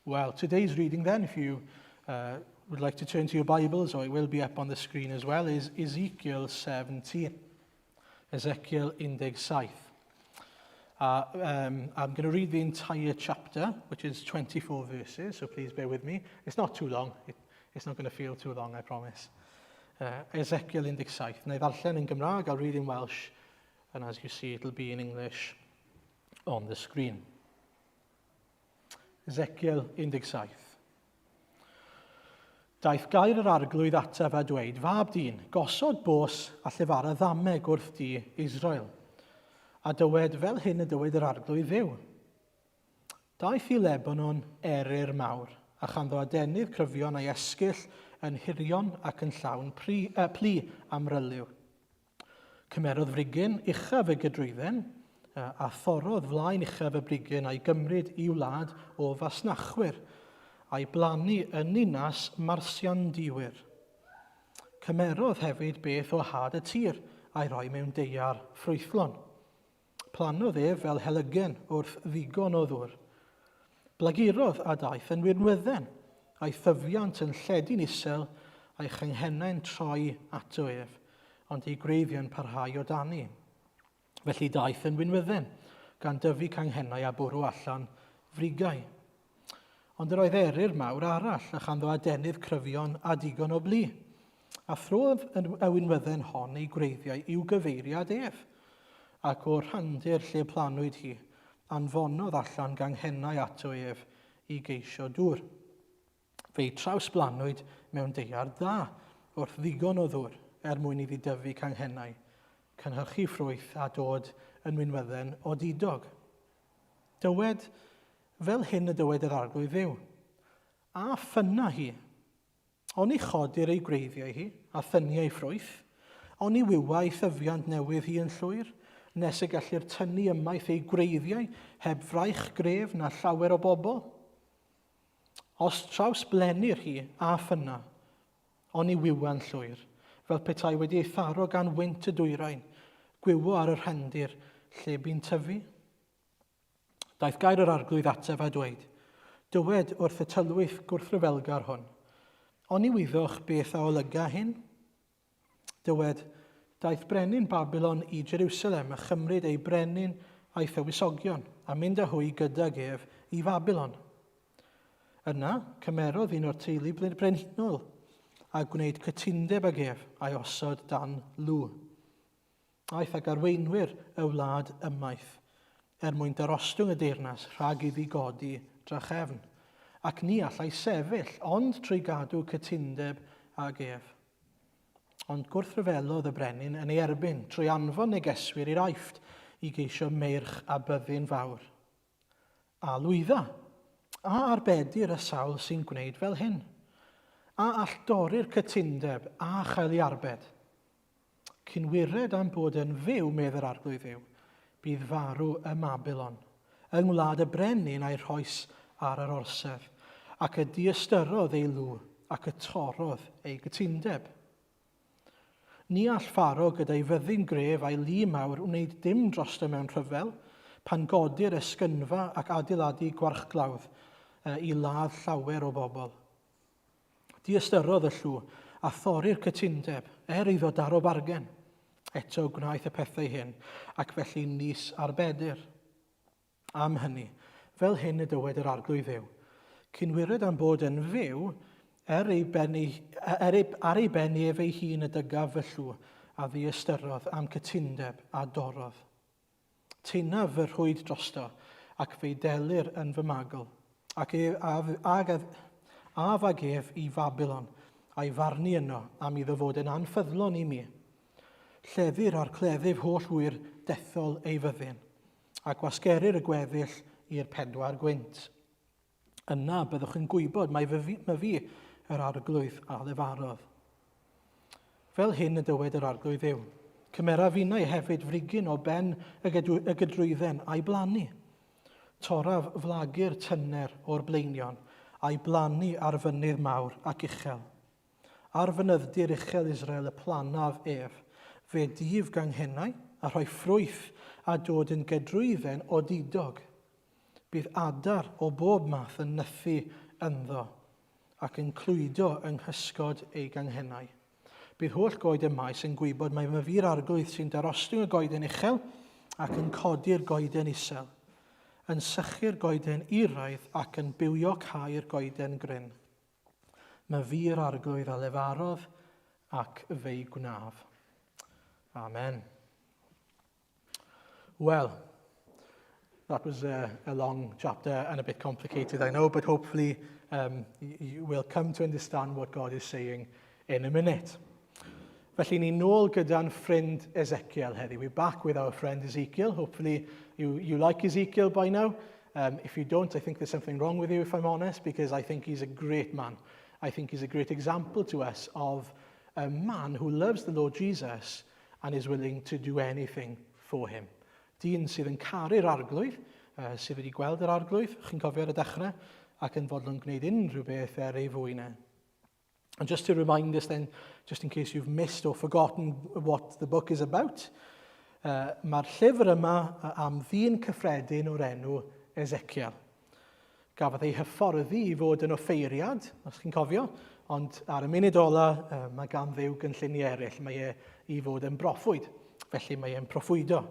Well, today's reading then, if you uh, would like to turn to your Bibles, or it will be up on the screen as well, is Ezekiel 17. Ezekiel 17. Uh, um, I'm going to read the entire chapter, which is 24 verses, so please bear with me. It's not too long. It, it's not going to feel too long, I promise. Uh, Ezekiel 17. Na i ddarllen yn Gymraeg, I'll read in Welsh, and as you see, it'll be in English on the screen. Ezekiel 17. Daeth gair yr arglwydd ataf a dweud, Fab dyn, gosod bos a llefara ddameg wrth di Israel. A dywed, fel hyn y dywed yr arglwydd ddiw. Daeth i Lebanon eryr mawr, a chanddo adenydd cryfion a'i esgyll yn hirion ac yn llawn pri, uh, plu amryliw. Cymerodd frigyn uchaf y gydrwydden, a thorrodd flaen uchaf y brigyn a'i gymryd i wlad o fasnachwyr, a'i blannu yn ninas Marsiandiwyr. Cymerodd hefyd beth o had y tir a'i roi mewn deiar ffrwythlon. Plannodd ef fel helygen wrth ddigon o ddŵr. Blagurodd a daeth yn winwydden, a'i thyfiant yn lledu'n isel, a'i chynghennau'n troi ato ef, ond ei gwreiddiau'n parhau o dani. Felly daeth yn winwydden, gan dyfu canghennau a bwrw allan frigau. Ond yr oedd eryr mawr arall, a chanddo adenydd cryfion a digon o blu. A throdd y winwydden hon ei gwreiddiau i'w gyfeiriad ef, ac o'r rhandir lle planwyd hi, anfonodd allan ganghennau ato ef i geisio dŵr. Fe'i trawsblannwyd mewn daear dda, wrth ddigon o ddŵr, er mwyn iddi dyfu canghennau, cynhyrchu ffrwyth a dod yn winwydden odidog. Dywed, Fel hyn y dywed yr Arglwydd Dduw, A ffynna hi? Oni chodir ei gwreiddiau hi, a thynnu ei ffrwyth? Oni wywa ei thyfiant newydd hi yn llwyr, nes y gellir tynnu ymaith ei gwreiddiau heb fraich gref na llawer o bobl? Os trawsblenir hi, a ffynna, oni wywa'n llwyr, fel petai wedi ei tharo gan wynt y dwyrain, gwywo ar y rhandir lle bu'n tyfu? Daeth gair yr Arglwydd ataf a dweud, Dywed wrth y tylwyth gwrthryfelgar hwn, Oni wyddoch beth a olyga hyn? Dywed, Daeth brenin Babilon i Jerusalem a chymryd ei brenin a'i thywysogion, a mynd â hwy gydag ef i Fabilon. Yna, cymerodd un o'r teulu brenhinol a gwneud cytundeb ag ef a'i osod dan lw. Aeth ag arweinwyr y wlad ymaith, er mwyn darostwng y deyrnas rhag iddi godi drachefn, ac ni allai sefyll ond trwy gadw cytundeb ag ef. Ond gwrthryfelodd y brenin yn ei erbyn trwy anfon negeswyr i'r Aifft i geisio meirch a byddin fawr. A lwydda? A arbedir y sawl sy'n gwneud fel hyn? A all dorri'r cytundeb a chael ei arbed? Cyn wired am bod yn fyw, medd yr Arglwydd Dduw, bydd farw ym Mabilon, yng ngwlad y brenin a'i rhoes ar yr orsedd, ac y diystyrodd ei lw, ac y torrodd ei gytundeb. Ni all Pharo gyda'i fyddin gref a'i lu mawr wneud dim drosto mewn rhyfel, pan godir esgynfa ac adeiladu gwarchglawdd i ladd llawer o bobl. Diystyrodd y llw a thorri'r cytundeb, er iddo daro bargen. Eto gwnaeth y pethau hyn, ac felly nis arbedir. Am hynny, fel hyn y dywed yr Arglwydd Dduw, Cyn wired am bod yn fyw, er ei ben ei, er ei, ar ei ben ef ei hun y dygaf fy llw a ddiystyrodd am cytundeb a dorrodd. Taenaf fy rhwyd drosto, ac fe'i delir yn fy magl, ac ef, af, ag ef, af ag ef i Fabilon, a'i farnu yno am iddo fod yn anffyddlon i mi. Lleddir a'r cleddyf holl ŵyr dethol ei fyddin, a gwasgerir y gweddill i'r pedwar gwynt. Yna byddwch yn gwybod mai fy fi, my fi yr arglwydd a lefarodd. Fel hyn y dywed yr arglwydd Dduw. Cymeraf finnau hefyd frigyn o ben y, y gydrwydden a'i blannu. Toraf flagur tyner o'r blaenion a'i blannu ar fynydd mawr ac uchel. Ar fynydd-dir uchel Israel y planaf ef. Fe dyf ganghennau a rhoi ffrwyth a dod yn gedrwydden odidog. Bydd adar o bob math yn nythu ynddo ac yn clwydo yng nghysgod ei ganghennau. Bydd holl goed y maes yn gwybod mai myfi'r arglwydd sy'n darostwng y goeden uchel ac yn codi'r goeden isel, yn sychu'r goeden iraidd ac yn bywiocáu'r goeden gryn. Myfi'r arglwydd a lefarodd ac fe'i gwnaf. Amen. Well, that was a, a long chapter and a bit complicated, I know, but hopefully um, you will come to understand what God is saying in a minute. Felly ni nôl gyda'n ffrind Ezekiel heddi. We're back with our friend Ezekiel. Hopefully you, you like Ezekiel by now. Um, if you don't, I think there's something wrong with you, if I'm honest, because I think he's a great man. I think he's a great example to us of a man who loves the Lord Jesus and is willing to do anything for him. Dyn sydd yn caru'r arglwydd, uh, sydd wedi gweld yr arglwydd, chi'n cofio ar y dechrau, ac yn fodlon gwneud unrhyw beth er ei fwyn e. And just to remind us then, just in case you've missed or forgotten what the book is about, uh, mae'r llyfr yma am ddyn cyffredin o'r enw Ezekiel. Gafodd ei hyfforddi i fod yn offeiriad, os chi'n cofio, ond ar y munud ola, mae gan Dduw gynlluniau eraill. Mae e i fod yn broffwyd, felly mae e'n proffwydo.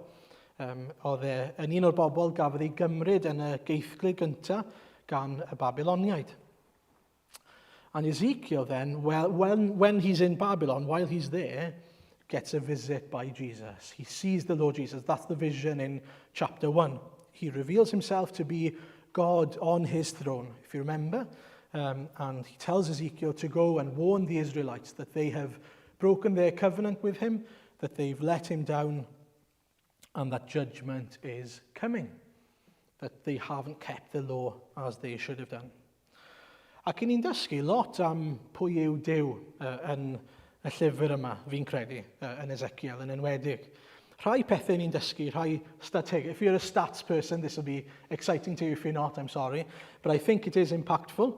Um, oedd e yn un o'r bobl gafodd ei gymryd yn y geithglyd gyntaf gan y Babiloniaid. And Ezekiel then, well, when, when he's in Babylon, while he's there, gets a visit by Jesus. He sees the Lord Jesus. That's the vision in chapter 1. He reveals himself to be God on his throne, if you remember. Um, and he tells Ezekiel to go and warn the Israelites that they have broken their covenant with him, that they've let him down, and that judgment is coming, that they haven't kept the law as they should have done. Ac i ni'n dysgu lot am pwy yw Duw uh, yn y llyfr yma, fi'n credu, uh, yn Ezekiel yn enwedig. Rhai pethau ni'n dysgu, rhai stateg. If you're a stats person, this will be exciting to you. If you're not, I'm sorry. But I think it is impactful.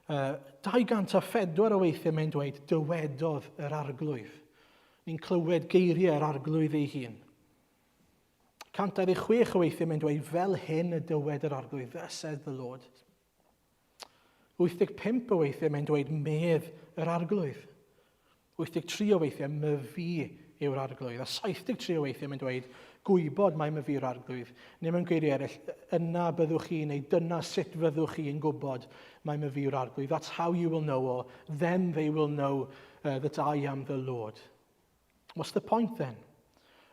Uh, 204 o weithiau mae'n dweud, dywedodd yr arglwydd. Ni'n clywed geiriau yr arglwydd ei hun. 126 o weithiau mae'n dweud, fel hyn y dywed yr arglwydd, thus says the Lord. 85 o weithiau mae'n dweud, medd yr arglwydd. 83 o weithiau, myfi yw'r arglwydd. A 73 o weithiau mae'n dweud, gwybod mai myfi yw'r arglwydd. Neu mewn geiriau eraill, yna byddwch chi, neu dyna sut fyddwch chi yn gwybod mai myfi yw'r arglwydd. That's how you will know, or then they will know uh, that I am the Lord. What's the point then?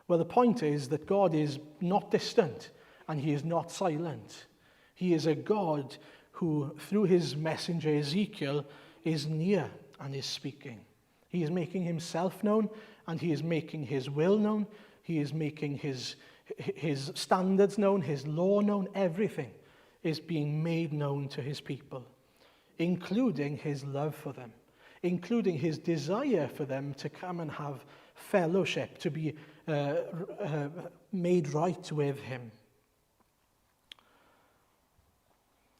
Well, the point is that God is not distant and he is not silent. He is a God who, through his messenger Ezekiel, is near and is speaking. He is making himself known and he is making his will known. He is making his, his standards known, his law known. Everything is being made known to his people, including his love for them, including his desire for them to come and have fellowship, to be uh, uh, made right with him.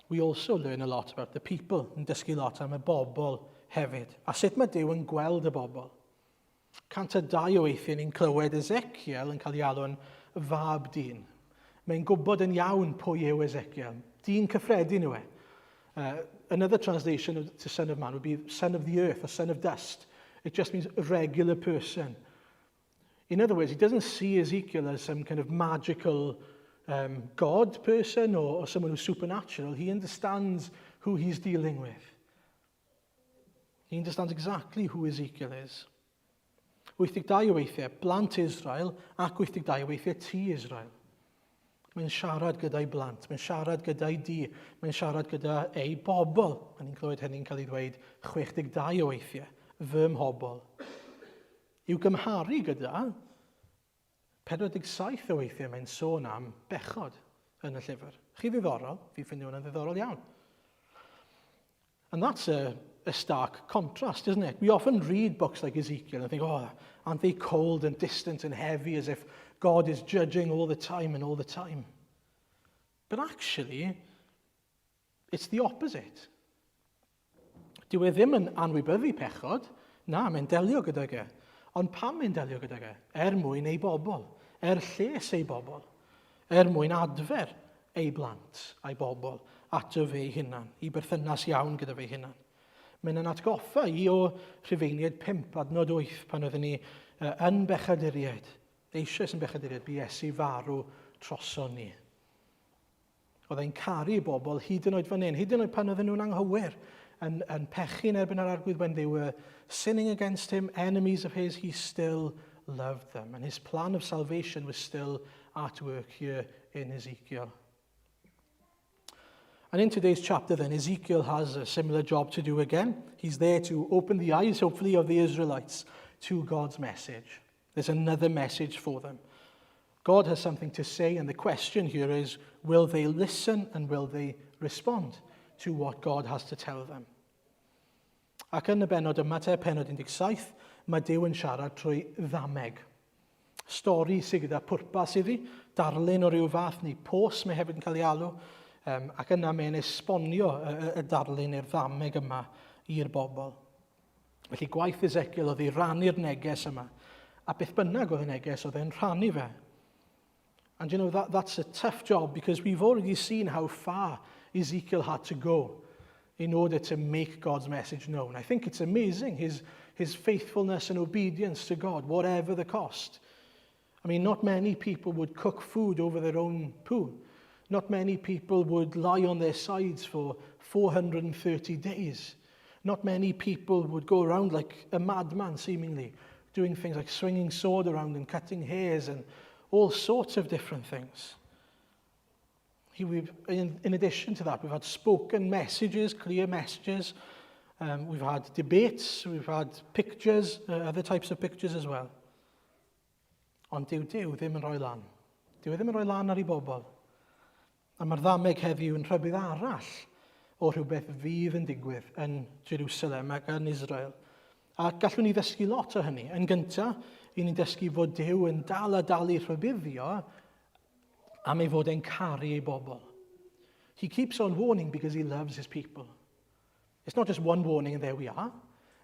We also learn a lot about the people, yn dysgu lot am y bobl hefyd. A sut mae Duw yn gweld y bobl. 102 o weithiau ni'n clywed Ezekiel yn cael ei alw'n fab dyn. Mae'n gwybod yn iawn pwy yw Ezekiel. Dyn cyffredin yw e. Uh, another translation of, to son of man would be son of the earth or son of dust. It just means regular person. In other words, he doesn't see Ezekiel as some kind of magical um, God person or, or someone who's supernatural. He understands who he's dealing with. He understands exactly who Ezekiel is. 82 o weithiau, blant Israel ac 82 o weithiau ti Israel. Mae'n siarad gyda'i blant, mae'n siarad gyda'i di, mae'n siarad gyda ei bobl. A ni'n clywed hynny'n cael ei ddweud 62 o weithiau, fy mhobl. I'w gymharu gyda 47 o weithiau mae'n sôn am bechod yn y llyfr. Chi ddiddorol, fi ffindio hwnna'n ddiddorol iawn. And that's a, a stark contrast, isn't it? We often read books like Ezekiel and think, oh, aren't they cold and distant and heavy as if God is judging all the time and all the time? But actually, it's the opposite. Dyw e ddim yn anwybyddu pechod, na, mae'n delio gydag e. Ond pam mae'n delio gydag e? Er mwyn ei bobl, er lles ei bobl, er mwyn adfer ei blant a'i bobl ato fe ei hunan, i berthynas iawn gyda fe ei hunan. Mae'n yn atgoffa i o Rhufeiniaid 5 adnod 8 pan oeddwn ni yn bechaduriaid, eisoes yn bechaduriaid, bu Iesu farw troson ni. Oedd e'n caru y bobl hyd yn oed fan hyn, hyd yn oed pan oedden nhw'n anghywir, yn, yn pechu yn erbyn yr arglwydd when they were sinning against him, enemies of his, he still loved them. And his plan of salvation was still at work here in Ezekiel. And in today's chapter then, Ezekiel has a similar job to do again. He's there to open the eyes, hopefully, of the Israelites to God's message. There's another message for them. God has something to say, and the question here is will they listen and will they respond to what God has to tell them? Ac yn y benod yma, te, penod 17, mae Duw yn siarad trwy ddameg. Stori sydd gyda pwrpas iddi, darlun o ryw fath neu pos mae hefyd yn cael ei alw, um, ac yna mae'n esbonio y, y, y darlun neu'r ddameg yma i'r bobl. Felly gwaith Ezekiel oedd i rannu'r neges yma. A beth bynnag oedd y neges, oedd e'n rhannu fe. And you know, that, that's a tough job because we've already seen how far Ezekiel had to go in order to make God's message known. I think it's amazing his, his faithfulness and obedience to God, whatever the cost. I mean, not many people would cook food over their own poo. Not many people would lie on their sides for 430 days. Not many people would go around like a madman, seemingly, doing things like swinging sword around and cutting hairs and all sorts of different things. He, we've, in, in addition to that, we've had spoken messages, clear messages. Um, we've had debates, we've had pictures, uh, other types of pictures as well. Ond dyw Duw ddim yn rhoi lan. Dyw e ddim yn rhoi lan ar ei bobl. A mae'r ddameg heddiw yn rhybudd arall o rhywbeth fydd yn digwydd yn Jerusalem ac yn Israel. A gallwn ni ddysgu lot o hynny. Yn gyntaf, i ni'n dysgu fod Duw yn dal a dal i rhybuddio am ei fod e'n caru ei bobl. He keeps on warning because he loves his people. It's not just one warning and there we are.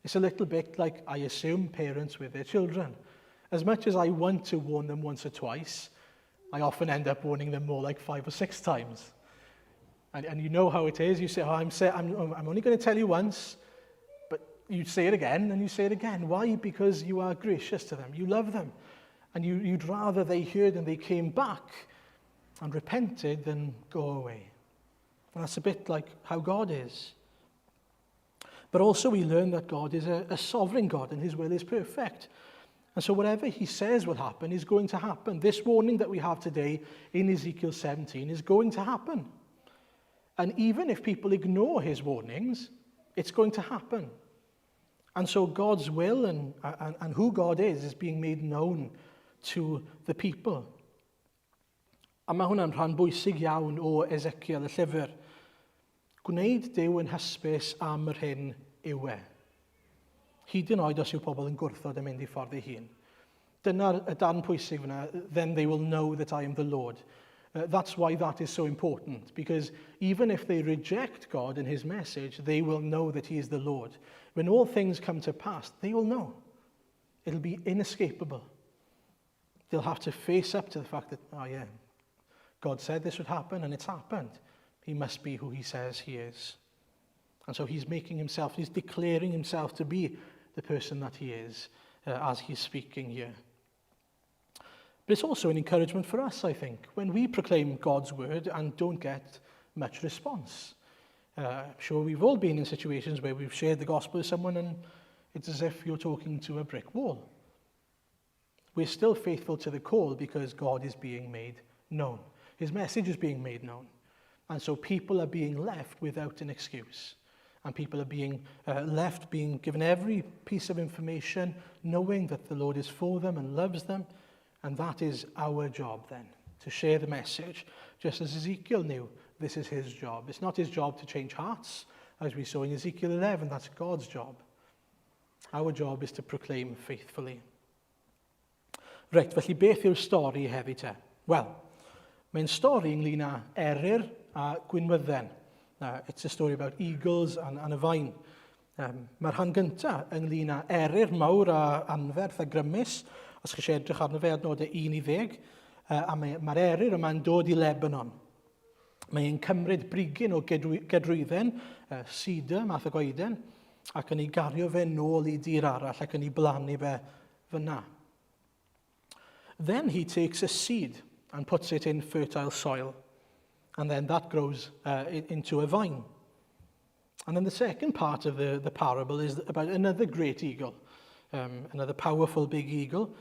It's a little bit like, I assume, parents with their children. As much as I want to warn them once or twice, I often end up warning them more like five or six times. And, and you know how it is. You say, oh, I'm, say, I'm, I'm only going to tell you once, but you say it again and you say it again. Why? Because you are gracious to them. You love them. And you, you'd rather they heard and they came back and repented than go away. And that's a bit like how God is. But also we learn that God is a, a sovereign God and his will is perfect. And so whatever he says will happen is going to happen. This warning that we have today in Ezekiel 17 is going to happen. And even if people ignore his warnings, it's going to happen. And so God's will and, and, and who God is is being made known to the people. A mae hwnna'n rhan bwysig iawn o Ezekiel y llyfr. Gwneud Duw yn hysbys am yr hyn yw e. Hyd yn oed os yw pobl yn gwrthod yn mynd i ffordd ei hun. Dyna'r y darn pwysig fyna, then they will know that I am the Lord. Uh, that's why that is so important, because even if they reject God and his message, they will know that he is the Lord. When all things come to pass, they will know. It'll be inescapable. They'll have to face up to the fact that, oh yeah, God said this would happen and it's happened. He must be who he says he is. And so he's making himself, he's declaring himself to be the person that he is uh, as he's speaking here. But it's also an encouragement for us, I think, when we proclaim God's word and don't get much response. Uh, I'm sure we've all been in situations where we've shared the gospel with someone and it's as if you're talking to a brick wall. We're still faithful to the call because God is being made known. His message is being made known. And so people are being left without an excuse. And people are being uh, left being given every piece of information, knowing that the Lord is for them and loves them. And that is our job then, to share the message. Just as Ezekiel knew, this is his job. It's not his job to change hearts, as we saw in Ezekiel 11, that's God's job. Our job is to proclaim faithfully. Reit, felly beth yw'r stori heddi te? Wel, mae'n stori ynglyn â eryr a gwinwydden. Uh, it's a story about eagles and, and a vine. Um, Mae'r rhan gyntaf ynglyn â eryr mawr a anferth a grymus. Os chi eisiau edrych arno fe adnodau 1 i 10, uh, a mae'r mae eryr yma'n dod i Lebanon. Mae e'n cymryd brigyn o gedrwydden, cedar, math o goeden, ac yn ei gario fe nôl i dir arall ac yn ei blannu fe fyna. Then he takes a seed and puts it in fertile soil. And then that grows into a vine. And then the second part of the, the parable is about another great eagle, um, another powerful big eagle.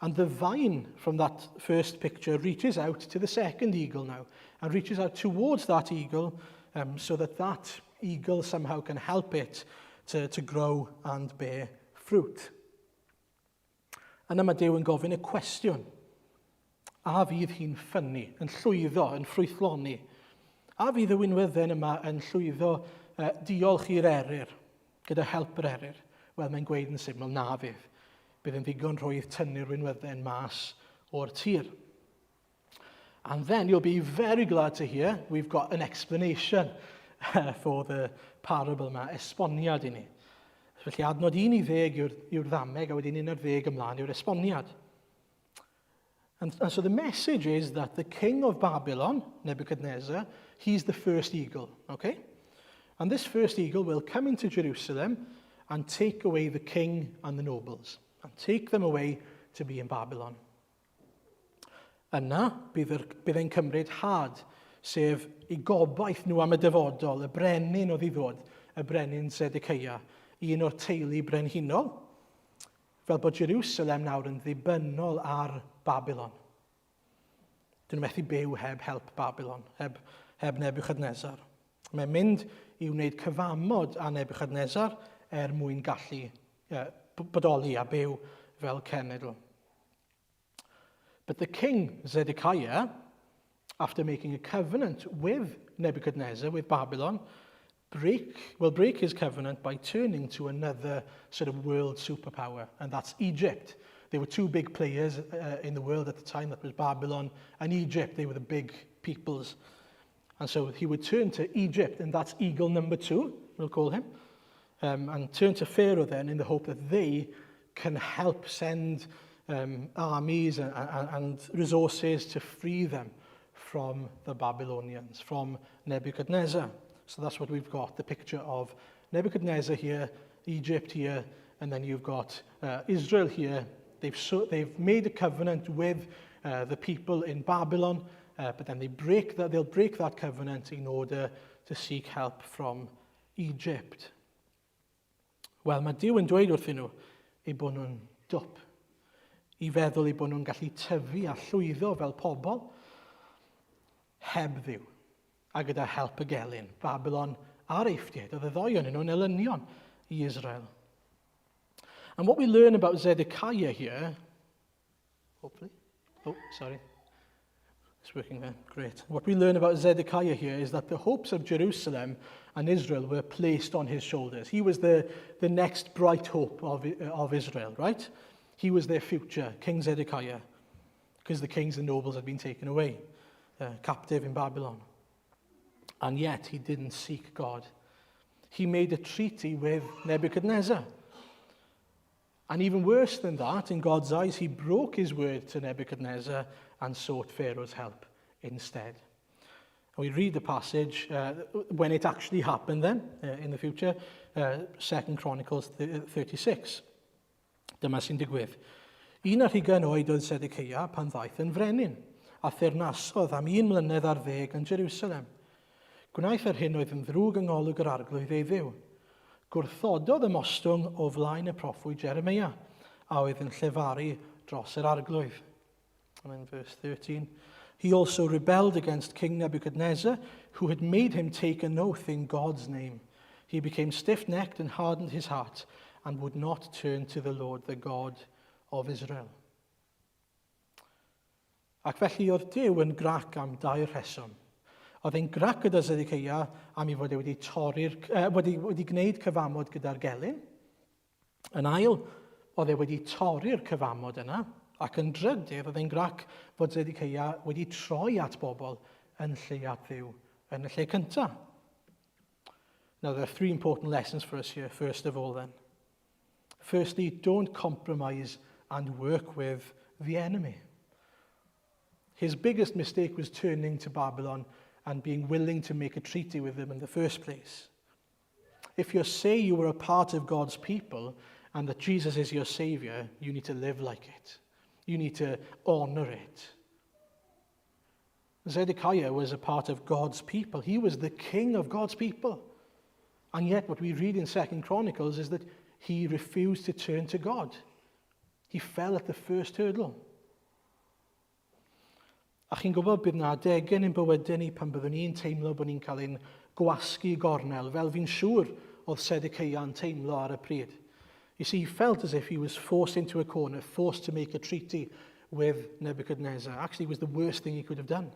And the vine from that first picture reaches out to the second eagle now and reaches out towards that eagle um, so that that eagle somehow can help it to, to grow and bear fruit. Yna mae Duw yn gofyn y cwestiwn. A fydd hi'n ffynnu, yn llwyddo, yn ffrwythloni? A fydd y winwydden yma yn llwyddo uh, diolch i'r eryr, gyda help yr eryr? Wel, mae'n gweud yn syml, na fydd. Bydd yn ddigon rhwydd tynnu'r winwydden mas o'r tir. And then you'll be very glad to hear we've got an explanation for the parable yma, esboniad i ni. Felly adnod 1 i 10 yw'r, yw ddameg, a wedyn 11 ymlaen yw'r esboniad. And, and so the message is that the king of Babylon, Nebuchadnezzar, he's the first eagle, okay? And this first eagle will come into Jerusalem and take away the king and the nobles, and take them away to be in Babylon. Yna, bydd, yr, bydd e'n cymryd had, sef i gobaith nhw am y dyfodol, y brenin oedd i ddod, y brenin Zedekiah, un o'r teulu brenhinol, fel bod Jerusalem nawr yn ddibynnol ar Babylon. Dyn nhw methu byw heb help Babylon, heb, heb Nebuchadnezzar. Mae'n mynd i wneud cyfamod â Nebuchadnezzar er mwyn gallu uh, bodoli a byw fel cenedl. But the king, Zedekiah, after making a covenant with Nebuchadnezzar, with Babylon, break, will break his covenant by turning to another sort of world superpower, and that's Egypt. There were two big players uh, in the world at the time, that was Babylon and Egypt. They were the big peoples. And so he would turn to Egypt, and that's eagle number two, we'll call him, um, and turn to Pharaoh then in the hope that they can help send um, armies and, and, and resources to free them from the Babylonians, from Nebuchadnezzar. So that's what we've got, the picture of Nebuchadnezzar here, Egypt here, and then you've got uh, Israel here. They've, so, they've made a covenant with uh, the people in Babylon, uh, but then they break that, they'll break that covenant in order to seek help from Egypt. Wel, mae Duw yn dweud wrthyn nhw eu bod nhw'n dwp, i feddwl eu bod nhw'n gallu tyfu a llwyddo fel pobl heb Dduw, a gyda help y gelyn, Babylon a'r Eifftiaid, oedd y ddoi o'n nhw'n elynion i Israel. And what we learn about Zedekiah here, hopefully, oh, sorry, It's working there. Great. What we learn about Zedekiah here is that the hopes of Jerusalem and Israel were placed on his shoulders. He was the, the next bright hope of, of Israel, right? He was their future, King Zedekiah, because the kings and nobles had been taken away, uh, captive in Babylon. And yet he didn't seek God. He made a treaty with Nebuchadnezzar. And even worse than that, in God's eyes, he broke his word to Nebuchadnezzar and sought Pharaoh's help instead. And we read the passage uh, when it actually happened then, uh, in the future, uh, 2 Chronicles 36. Dyma sy'n digwydd. Un ar hugain oed oedd Zedekiah pan ddaeth yn frenin, a thyrnasodd am un mlynedd ar ddeg yn Jerusalem. Gwnaeth yr hyn oedd yn ddrwg yng ngolwg yr arglwydd ei ddiw. Gwrthododd ymostwng o flaen y proffwyd Jeremeia, a oedd yn llefaru dros yr arglwydd. And in verse 13, he also rebelled against King Nebuchadnezzar, who had made him take an oath in God's name. He became stiff-necked and hardened his heart and would not turn to the Lord, the God of Israel. Ac felly oedd Duw yn grac am dair rheswm. Oedd e'n grac gyda Zedekiah am ei fod e wedi torri'r, eh, wedi, wedi gwneud cyfamod gyda'r gelyn. Yn ail, oedd e wedi torri'r cyfamod yna, ac yn drydydd, oedd e'n grac fod Zedekiah wedi troi at bobl yn lle at Dduw yn y lle cyntaf. Now, there are three important lessons for us here, first of all, then. Firstly, don't compromise and work with the enemy. His biggest mistake was turning to Babylon and being willing to make a treaty with them in the first place. If you say you are a part of God's people and that Jesus is your savior, you need to live like it. You need to honor it. Zedekiah was a part of God's people. He was the king of God's people. And yet what we read in Second Chronicles is that he refused to turn to God. He fell at the first hurdle. A chi'n gwybod bydd na adegau yn ein bywydau ni pan byddwn ni'n teimlo bod ni'n cael ein gwasgu i gornel, fel fi'n siŵr oedd Sedeceia'n teimlo ar y pryd. You see, he felt as if he was forced into a corner, forced to make a treaty with Nebuchadnezzar. Actually, it was the worst thing he could have done.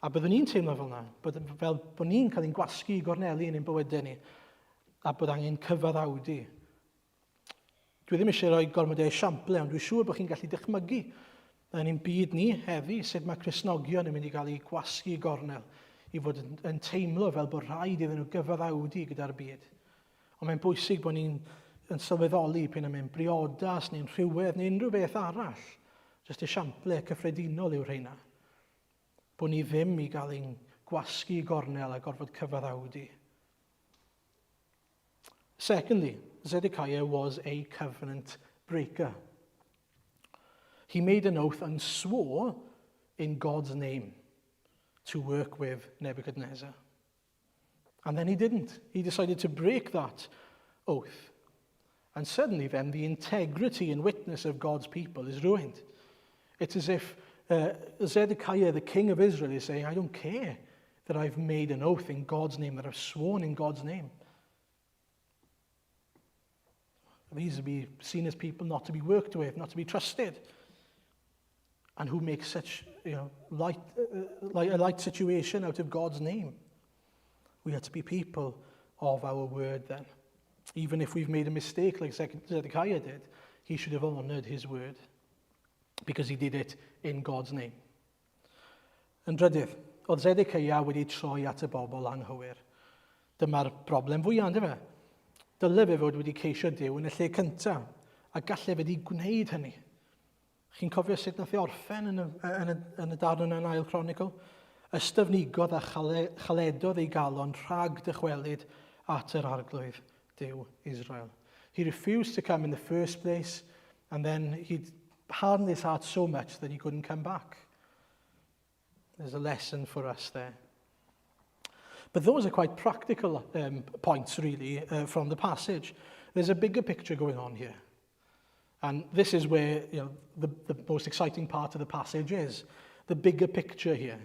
A byddwn ni'n teimlo fel yna, bod, fel bod ni'n cael ein gwasgu i gorneli yn ein bywydau ni, a bod angen cyfaddawdu. Dwi ddim eisiau rhoi gormod o esiample, ond dwi'n siŵr bod chi'n gallu dychmygu yn ein byd ni heddi sut mae Cristnogion yn mynd i gael eu gwasgu i gornel i fod yn, yn teimlo fel bod rhaid iddyn nhw gyfaddawdu gyda'r byd. Ond mae'n bwysig bod ni'n yn sylweddoli pyn am ein briodas neu'n rhywedd neu unrhyw beth arall. Jyst esiample cyffredinol yw'r rheina. Bod ni ddim i gael ein gwasgu i gornel a gorfod cyfaddawdu. Secondly, Zedekiah was a covenant breaker. He made an oath and swore in God's name to work with Nebuchadnezzar. And then he didn't. He decided to break that oath. And suddenly, then, the integrity and witness of God's people is ruined. It's as if uh, Zedekiah, the king of Israel, is saying, I don't care that I've made an oath in God's name, that I've sworn in God's name. These would be seen as people not to be worked with, not to be trusted, and who make such you know, light, uh, light, a light situation out of God's name. We are to be people of our word then. Even if we've made a mistake like Zedekiah did, he should have honoured his word because he did it in God's name. Yn drydydd, oedd Zedekiah wedi troi at y bobl anghywir. Dyma'r broblem fwyaf, ynddo fe? Dyle fe fod wedi ceisio Duw yn y lle cyntaf, a gallai fe wedi gwneud hynny. Chi'n cofio sut nath ei orffen yn y, yn y, yn y darn yna yn Ail Chronicle? Ystyfnigodd a chale, chaledodd ei galon rhag dychwelyd at yr arglwydd Duw Israel. He refused to come in the first place, and then he'd hardened his heart so much that he couldn't come back. There's a lesson for us there. But those are quite practical um, points, really, uh, from the passage. There's a bigger picture going on here. And this is where you know, the, the most exciting part of the passage is, the bigger picture here.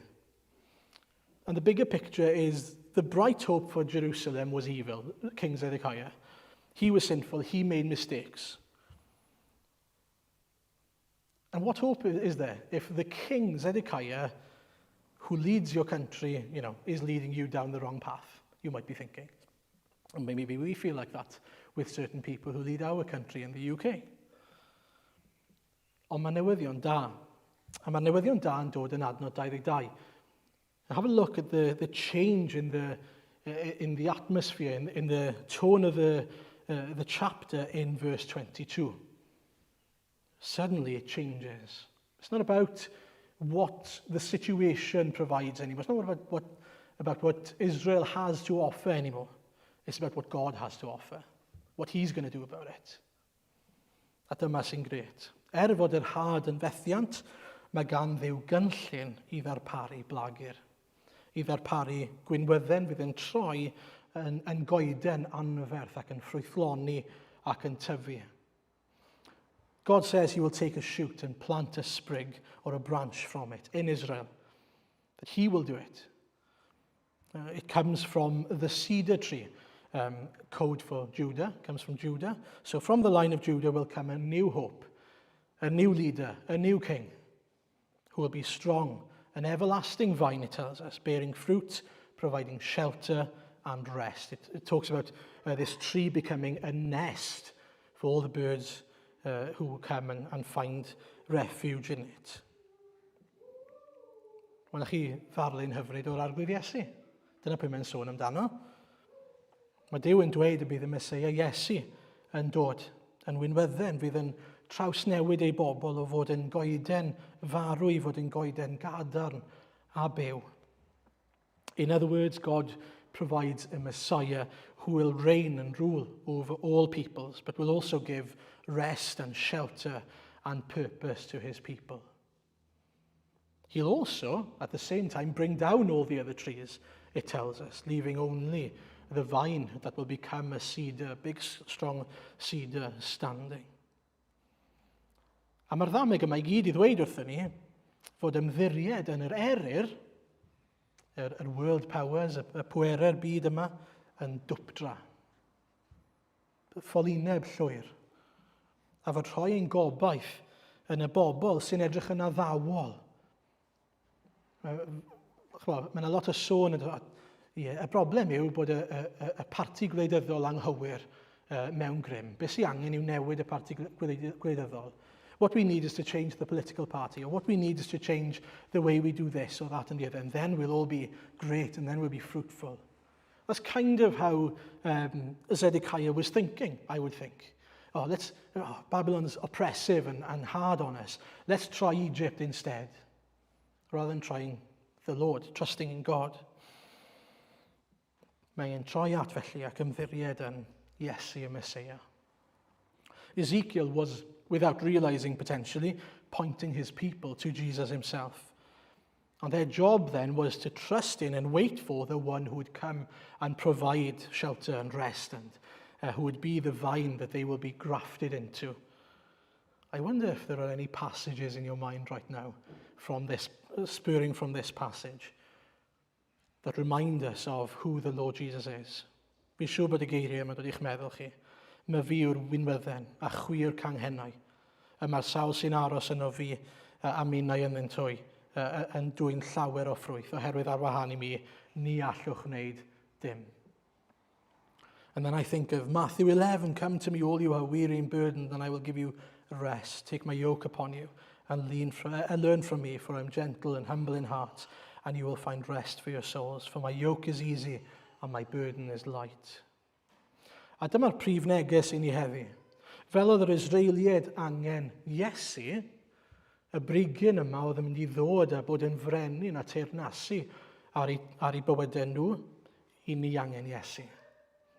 And the bigger picture is the bright hope for Jerusalem was evil, King Zedekiah. He was sinful, he made mistakes. And what hope is there if the king Zedekiah, who leads your country, you know, is leading you down the wrong path? You might be thinking. And maybe we feel like that with certain people who lead our country in the UK. Ond mae newyddion da. A mae newyddion da yn dod yn adnod 22. Now have a look at the, the change in the, in the atmosphere, in, in the tone of the, uh, the chapter in verse 22. Suddenly it changes. It's not about what the situation provides anymore. It's not about what, about what Israel has to offer anymore. It's about what God has to offer, what he's going to do about it. A dyma sy'n gret. Er fod yr had yn fethiant, mae gan Dduw gynllun i ddarparu blagur, i ddarparu gwinwydden fydd yn troi yn, yn goeden anferth ac yn ffrwythloni ac yn tyfu. God says he will take a shoot and plant a sprig or a branch from it in Israel. That he will do it. Uh, it comes from the cedar tree, um, code for Judah, comes from Judah. So from the line of Judah will come a new hope, a new leader, a new king, who will be strong, an everlasting vine, it tells us, bearing fruit, providing shelter and rest. It, it talks about uh, this tree becoming a nest for all the birds uh, who will come and, and find refuge in it. Wel, chi ddarlun hyfryd o'r Arglwydd Iesu. Dyna pwy mae'n sôn amdano. Mae Duw yn dweud y bydd y Meseia Iesu yn dod yn winwydden fydd yn trawsnewid ei bobl o fod yn goeden farw i fod yn goeden gadarn a byw. In other words, God provides a Messiah who will reign and rule over all peoples, but will also give rest and shelter and purpose to his people. He'll also, at the same time, bring down all the other trees, it tells us, leaving only the vine that will become a cedar, a big, strong cedar standing. A mae'r ddameg yma i gyd i ddweud wrthyn ni fod ymddiried yn yr eryr, yr, yr world powers, y, y pwerau'r byd yma, yn dwpdra. Ffolineb llwyr. A fod rhoi ein gobaith yn y bobl sy'n edrych yn addawol. Mae yna lot o sôn yn dod. Ie, y broblem yw bod y, y, y, y parti gwleidyddol anghywir uh, mewn grym. Be sy'n angen yw newid y parti gwleidyddol. What we need is to change the political party, or what we need is to change the way we do this or that and the other, and then we'll all be great, and then we'll be fruitful. That's kind of how um, Zedekiah was thinking, I would think. Oh, let's, oh, Babylon's oppressive and, and hard on us. Let's try Egypt instead, rather than trying the Lord, trusting in God. Mae'n troi at felly ac ymddiried yn Iesu y Meseia. Ezekiel was, without realizing potentially, pointing his people to Jesus himself. And their job then was to trust in and wait for the one who would come and provide shelter and rest and uh, who would be the vine that they will be grafted into. I wonder if there are any passages in your mind right now from this, spurring from this passage that remind us of who the Lord Jesus is. Fi'n siŵr bod y geiriau yma dod i'ch meddwl chi. Myfi yw'r winwydden a chwi yw'r canghennau. Y mae'r sawl sy'n aros yno fi a minnau ynddynt hwy yn dwyn llawer o ffrwyth, oherwydd ar wahân i mi, ni allwch wneud dim. And then I think of Matthew 11, come to me all you are weary and burdened, and I will give you rest. Take my yoke upon you and, lean from, and learn from me, for I am gentle and humble in heart, and you will find rest for your souls. For my yoke is easy and my burden is light. A dyma'r prif neges i ni heddi. Fel oedd yr Israeliaid angen Iesu, y brigyn yma oedd yn mynd i ddod a bod yn frenin a teyrnasu ar eu, ar eu bywydau nhw, i ni angen Iesu.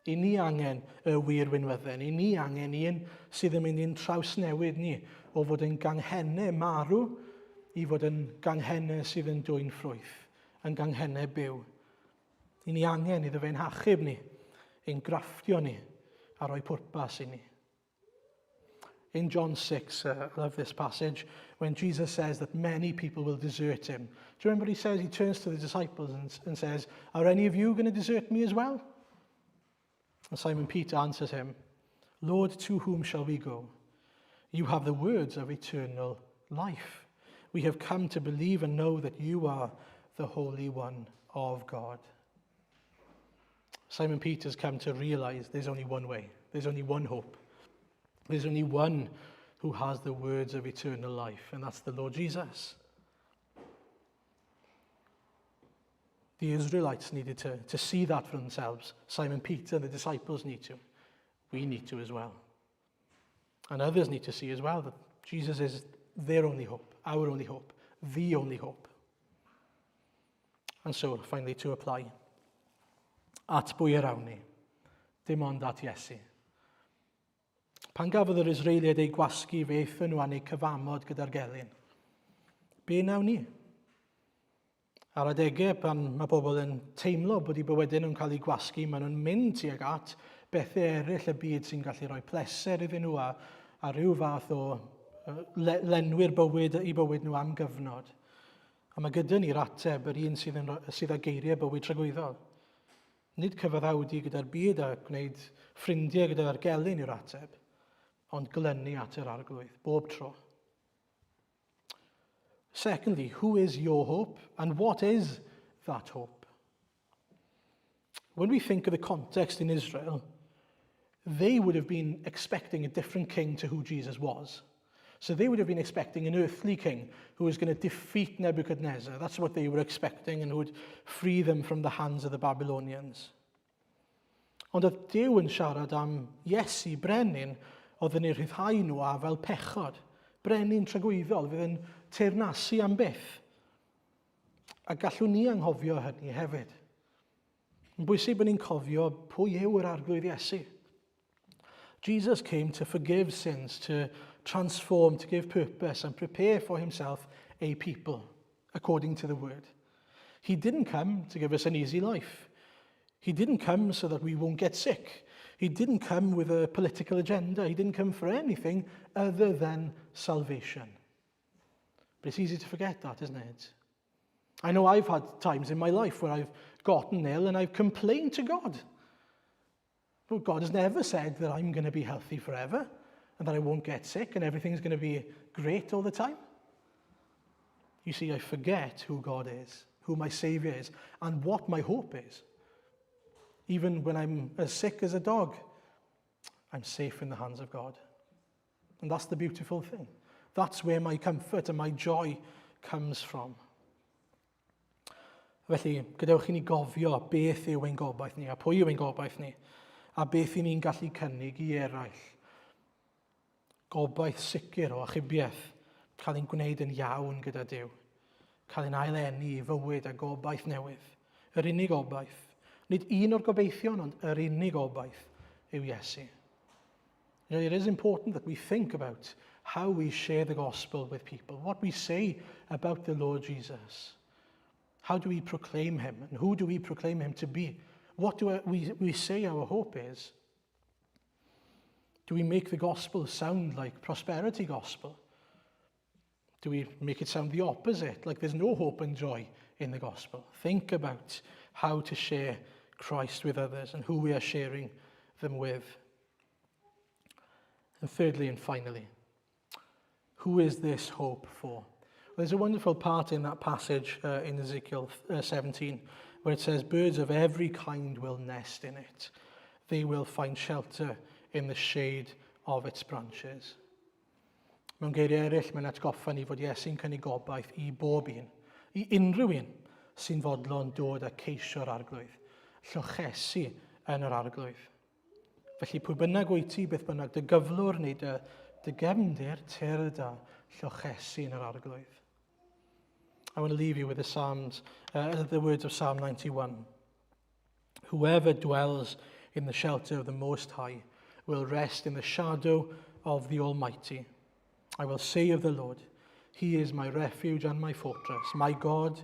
I ni angen y wir winwydden. I ni angen un sydd yn mynd i'n trawsnewid ni o fod yn ganghennau marw i fod yn ganghennau sydd yn dwyn ffrwyth, yn ganghennau byw. I ni angen iddo fe'n hachub ni, ein grafftio ni, a rhoi pwrpas i ni. In John 6, uh, I love this passage, when Jesus says that many people will desert him. Do you remember he says? He turns to the disciples and, and says, Are any of you going to desert me as well? And Simon Peter answers him, Lord, to whom shall we go? You have the words of eternal life. We have come to believe and know that you are the Holy One of God. Simon Peter's come to realize there's only one way, there's only one hope, there's only one who has the words of eternal life, and that's the Lord Jesus. The Israelites needed to, to see that for themselves. Simon Peter and the disciples need to. We need to as well. And others need to see as well that Jesus is their only hope, our only hope, the only hope. And so, finally, to apply. At bwy yr awn ni? Dim ond at Iesu. Pan gafodd yr Israeliaid eu gwasgu, fe aethon nhw a'n eu cyfamod gyda'r gelyn. Be nawn ni? Ar adegau pan mae pobl yn teimlo bod eu bywydau nhw'n cael eu gwasgu, maen nhw'n mynd tuag at bethau eraill y byd sy'n gallu rhoi pleser iddyn nhw a, a rhyw fath o le, lenwi'r bywyd i bywyd nhw am gyfnod. A mae gyda ni'r ateb, yr un sydd, yn, sydd â geiriau bywyd tragwyddol. Nid cyfaddawdu gyda'r byd a gwneud ffrindiau gyda'r gelyn yw'r ateb, ond glynu at yr arglwydd, bob tro. Secondly, who is your hope and what is that hope? When we think of the context in Israel, they would have been expecting a different king to who Jesus was. So they would have been expecting an earthly king who was going to defeat Nebuchadnezzar. That's what they were expecting and who would free them from the hands of the Babylonians. Ond oedd Duw yn siarad am Iesu brenin oedd yn eu rhyddhau nhw a fel pechod. Brenin tragwyddol fydd yn teyrnasu am byth. A gallwn ni anghofio hynny hefyd. Yn bwysig bod ni'n cofio pwy yw yr Arglwydd Iesu. Jesus came to forgive sins, to transform, to give purpose and prepare for himself a people, according to the word. He didn't come to give us an easy life. He didn't come so that we won't get sick. He didn't come with a political agenda. He didn't come for anything other than salvation. But it's easy to forget that, isn't it? I know I've had times in my life where I've gotten ill and I've complained to God. But God has never said that I'm going to be healthy forever and that I won't get sick and everything's going to be great all the time. You see, I forget who God is, who my Saviour is, and what my hope is. Even when I'm as sick as a dog, I'm safe in the hands of God. And that's the beautiful thing. That's where my comfort and my joy comes from. Felly, gadewch i ni gofio beth yw ein gobaith ni a pwy yw ein gobaith ni a beth i ni'n gallu cynnig i eraill. Gobaith sicr o achubiaeth, cael ein gwneud yn iawn gyda Duw, cael ein aileni i fywyd a gobaith newydd. Yr unig obaith, nid un o'r gobeithion, ond yr unig obaith yw Iesu. You know, it is important that we think about how we share the gospel with people, what we say about the Lord Jesus. How do we proclaim him? And who do we proclaim him to be? What do we, we say our hope is? Do we make the gospel sound like prosperity gospel? Do we make it sound the opposite, like there's no hope and joy in the gospel? Think about how to share Christ with others and who we are sharing them with. And thirdly and finally, who is this hope for? Well, there's a wonderful part in that passage uh, in Ezekiel uh, 17 where it says, Birds of every kind will nest in it. They will find shelter in the shade of its branches. Mewn geiriau eraill, mae'n atgoffa ni fod Iesu'n cynnig gobaith i bob un, i unrhyw un sy'n fodlon dod a ceisio'r arglwydd, llochesu yn yr arglwydd. Felly pwy bynnag wyt ti, beth bynnag dy gyflwr neu dy, dy gefndir, tyrd a llochesu yn yr arglwydd. I want to leave you with the Psalms, uh, the words of Psalm 91. Whoever dwells in the shelter of the Most High will rest in the shadow of the Almighty. I will say of the Lord, He is my refuge and my fortress, my God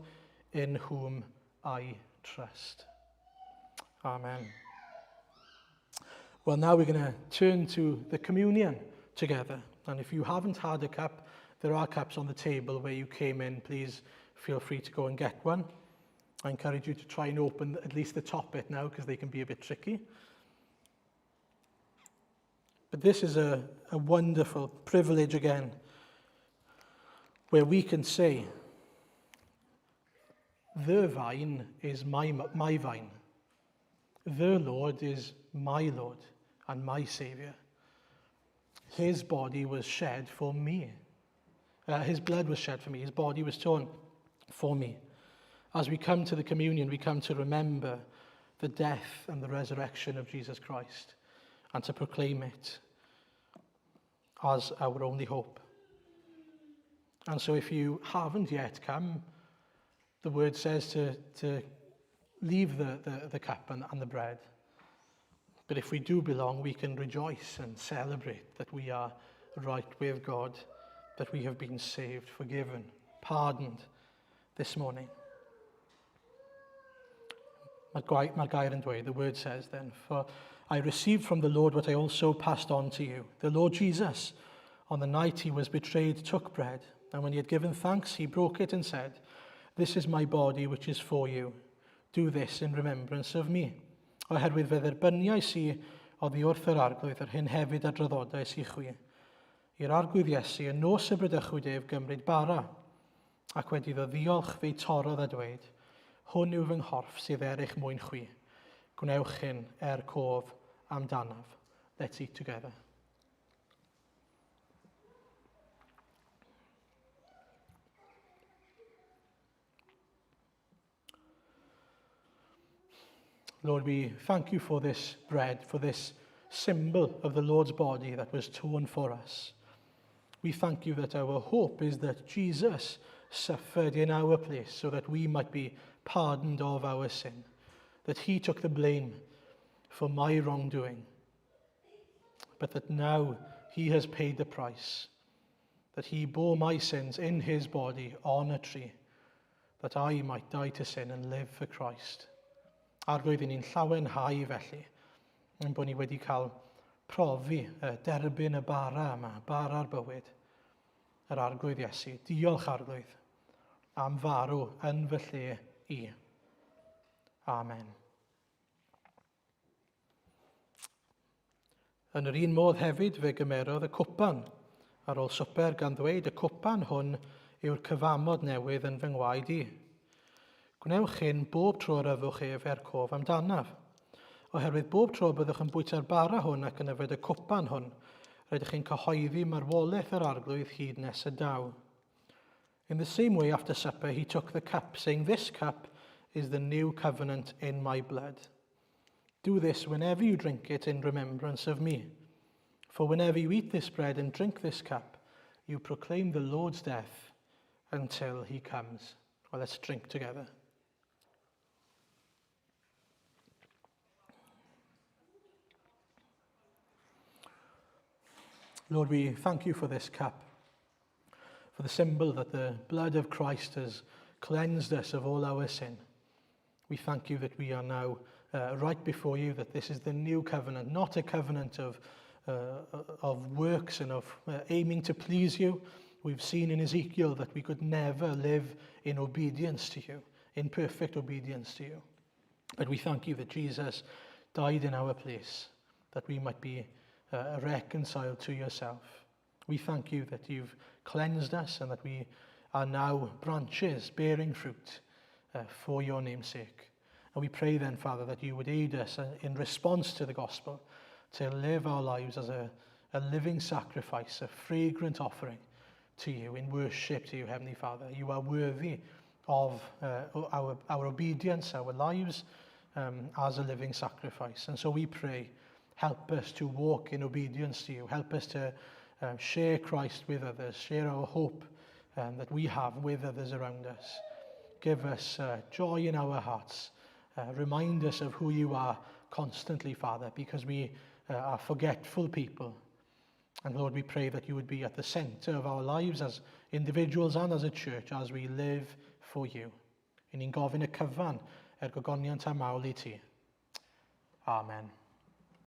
in whom I trust. Amen. Well, now we're going to turn to the communion together. And if you haven't had a cup, there are cups on the table where you came in. Please feel free to go and get one. I encourage you to try and open at least the top bit now because they can be a bit tricky. But this is a, a wonderful privilege again where we can say, The vine is my, my vine. The Lord is my Lord and my Saviour. His body was shed for me. Uh, his blood was shed for me. His body was torn for me. As we come to the communion, we come to remember the death and the resurrection of Jesus Christ and to proclaim it as our only hope. And so if you haven't yet come, the word says to, to leave the, the, the cup and, and the bread. But if we do belong, we can rejoice and celebrate that we are right with God, that we have been saved, forgiven, pardoned this morning. Mae'r, mae gair yn dweud, the word says then, For I received from the Lord what I also passed on to you. The Lord Jesus, on the night he was betrayed, took bread, and when he had given thanks, he broke it and said, This is my body which is for you. Do this in remembrance of me. Oherwydd fe dderbyniais i oddi wrth yr arglwydd yr hyn hefyd a draddodais i chwi. I'r arglwydd Iesu, y nos y bradychwyd ef gymryd bara, ac wedi iddo ddiolch fe'i torrodd a dweud, Hwn yw fy nghorff sydd er eich mwyn chwi. Gwnewch hyn er cof amdanaf. Let's eat together. Lord, we thank you for this bread, for this symbol of the Lord's body that was torn for us. We thank you that our hope is that Jesus suffered in our place so that we might be pardoned of our sin, that he took the blame for my wrongdoing, but that now he has paid the price, that he bore my sins in his body on a tree, that I might die to sin and live for Christ. Arglwydd, i ni'n llawenhau felly, yn bod ni wedi cael profi, derbyn y bara yma, bara'r bywyd, yr Arglwydd Iesu. Diolch, Arglwydd, am farw yn fy lle i. Amen. Yn yr un modd hefyd fe gymerodd y cwpan ar ôl swper gan ddweud y cwpan hwn yw'r cyfamod newydd yn fy ngwaed i. Gwnewch hyn bob tro yr yfwch ef er cof amdanaf. Oherwydd bob tro byddwch yn bwyta'r bara hwn ac yn yfed y cwpan hwn, rydych chi'n cyhoeddi marwolaeth yr arglwydd hyd nes y daw. In the same way after supper he took the cup, saying, This cup is the new covenant in my blood. Do this whenever you drink it in remembrance of me. For whenever you eat this bread and drink this cup, you proclaim the Lord's death until he comes. Well, let's drink together. Lord, we thank you for this cup, for the symbol that the blood of Christ has cleansed us of all our sin. We thank you that we are now uh, right before you, that this is the new covenant, not a covenant of, uh, of works and of uh, aiming to please you. We've seen in Ezekiel that we could never live in obedience to you, in perfect obedience to you. But we thank you that Jesus died in our place, that we might be uh, reconciled to yourself. We thank you that you've cleansed us and that we are now branches bearing fruit uh, for your name's sake. And we pray then, Father, that you would aid us uh, in response to the gospel to live our lives as a, a living sacrifice, a fragrant offering to you in worship to you, Heavenly Father. You are worthy of uh, our, our obedience, our lives um, as a living sacrifice. And so we pray, help us to walk in obedience to you. Help us to um, share Christ with others, share our hope um, that we have with others around us. Give us uh, joy in our hearts. Uh, remind us of who you are constantly, Father, because we uh, are forgetful people. And Lord, we pray that you would be at the center of our lives as individuals and as a church as we live for you. I ni'n gofyn y cyfan er gogoniant a mawl i ti. Amen.